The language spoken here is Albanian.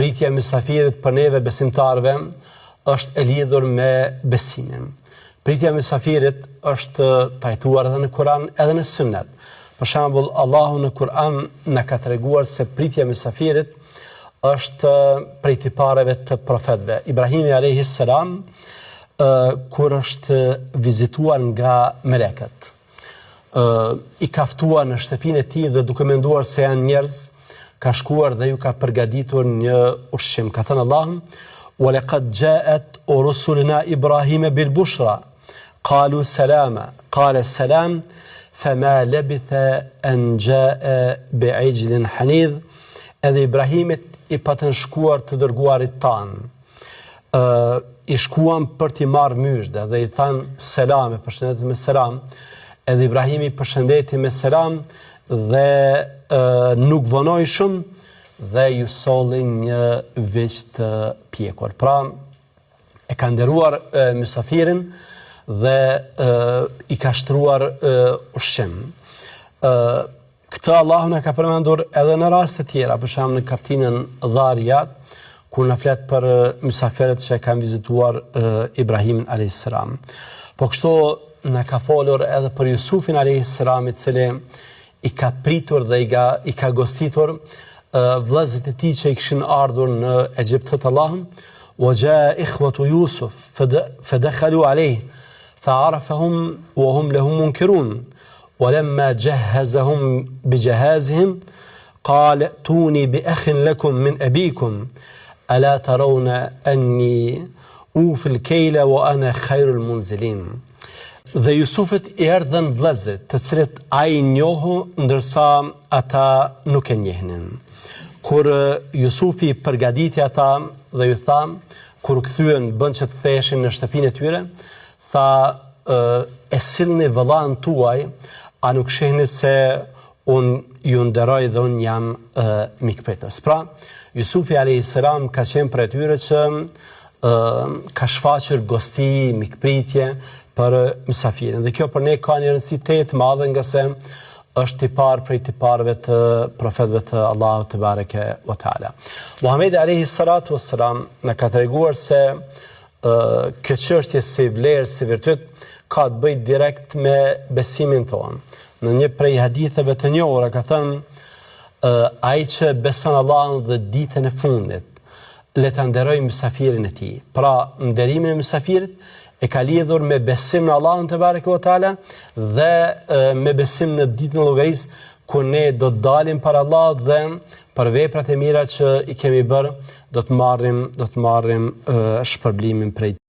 Pritja e mysafirit për neve besimtarëve është e lidhur me besimin. Pritja e mysafirit është trajtuar edhe në Kur'an edhe në Sunnet. Për shembull, Allahu në Kur'an na ka treguar se pritja e mysafirit është prej tipareve të profetëve. Ibrahimi alayhi salam kur është vizituar nga melekët, i ka ftuar në shtëpinë e tij dhe duke menduar se janë njerëz, ka shkuar dhe ju ka përgatitur një ushqim. Ka thënë Allahu: "Wa laqad ja'at rusuluna Ibrahima bil bushra, qalu salama, qala salam, fama labitha an ja'a bi'ijlin hanidh." Edhe Ibrahimit i patën shkuar të dërguarit tanë. ë i shkuan për t'i marrë myzhde dhe i thanë selam e përshëndetën me selam, edhe Ibrahimi i përshëndeti me selam dhe e, nuk vonoi shumë dhe ju solli një viç të pjekur. Pra, e ka nderuar e, mysafirin dhe e, i ka shtruar e, ushqim. E, Këtë Allahu na ka përmendur edhe në raste të tjera, për shembull në kaptinën Dhariyat, kur na flet për mysafirët që e kanë vizituar Ibrahimin alayhis salam. Po kështu na ka folur edhe për Jusufin alayhis salam, i cili i ka pritur dhe i ka i ka gostitur vëllezërit e tij që i kishin ardhur në Egjipt, thotë Allahu, "Wa jaa ikhwatu Yusuf fa dakhalu alayhi fa arafahum wa hum lahu munkirun." Walamma jahhazahum bijahazihim qala tuni bi akhin lakum min abikum ala tarawna anni ufi al-kayla wa ana khairul munzilin. Dhe Jusufit i erdhën vëllezërit, të cilët ai i njohu ndërsa ata nuk e njihnin. Kur Jusufi i përgatiti ata dhe ju tha, kur u kthyen bënë që të ktheheshin në shtëpinë e tyre, Tha, E sillni vëllanë tuaj, a nuk shihni se unë ju nderoj dhe unë jam mikpritës. Pra, Jusufi alayhis salam ka qenë prej atyre që ka shfaqur gosti, mikpritje për mysafirin. Dhe kjo për ne ka një rëndësi tejet të madhe ngase është tipar prej tipareve të profetëve të Allahut tebareke ve teala. Muhamedi alayhi salatu wassalam na ka treguar se Kjo çështje si vlerë, si virtyt, ka të bëjë direkt me besimin tonë. Në një prej haditheve të njohura ka thënë, ai që beson Allahun dhe ditën e fundit, le ta nderojë mysafirin e tij. Pra, nderimin e mysafirit e ka lidhur me besim në Allahun tebareke ve teala dhe me besim në ditën e llogarisë ku ne do të dalim para Allahut dhe për veprat e mira që i kemi bërë do të marrim do të marrim shpërblimin prej.